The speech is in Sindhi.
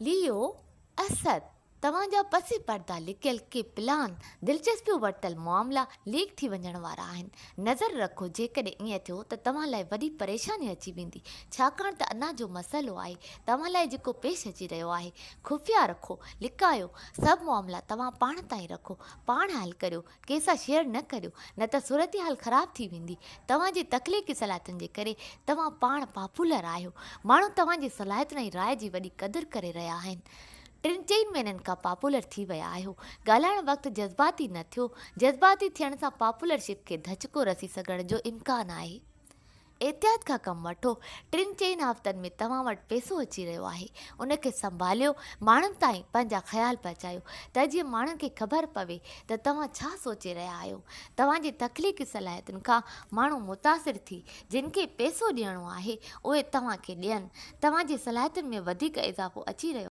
ليو، اسد، توهان جا پس پرده لڪيل ڪي پلان، دلچسپيون ورتل معاملا ليڪ ٿي وڃڻ وارا آهن. نظر رکو جيڪڏهن ائين ٿيو ته توهان لاء وڏي پريشاني اچي ويندي ڇاڪاڻ ته انا جو مسئلو آهي توهان لاء جيڪو پيش اچي رهيو آهي. خفيه رکو، لڪايو، سڀ معاملا توهان پاڻ تائين رکو، پاڻ حل ڪريو، ڪنهن سان شيئر نه ڪريو نه ته صورتحال خراب ٿي ويندي. توهان جي تخليقي صلاحيتن جي ڪري توهان پاڻ پاپولر آهيو. ماڻهو توهان جي صلاحيتن ۽ راء جي وڏي قدر ڪري رهيا آهن. ٽن چئن مهينن کان پاپولر ٿي ويا آهيو. ڳالهائڻ وقت جذباتي نه ٿيو. جذباتي ٿيڻ سان پاپولر شپ کي ڌچڪو رسي سگهڻ جو امڪان آهي. احتياط کان ڪم وٺو. ٽن چئن هفتن ۾ توهان وٽ پئسو اچي رهيو آهي. ان کي سنڀاليو، ماڻهن تائين پنهنجا خيال پهچايو ته جيئن ماڻهن کي خبر پوي ته توهان ڇا سوچي رهيا آهيو. توهان جي تخليقي صلاحيتن کان ماڻهو متاثر ٿي جن کي پئسو ڏيڻو آهي، اهي توهان کي ڏين. توهان جي صلاحيتن ۾ وڌيڪ اضافو اچي رهيو.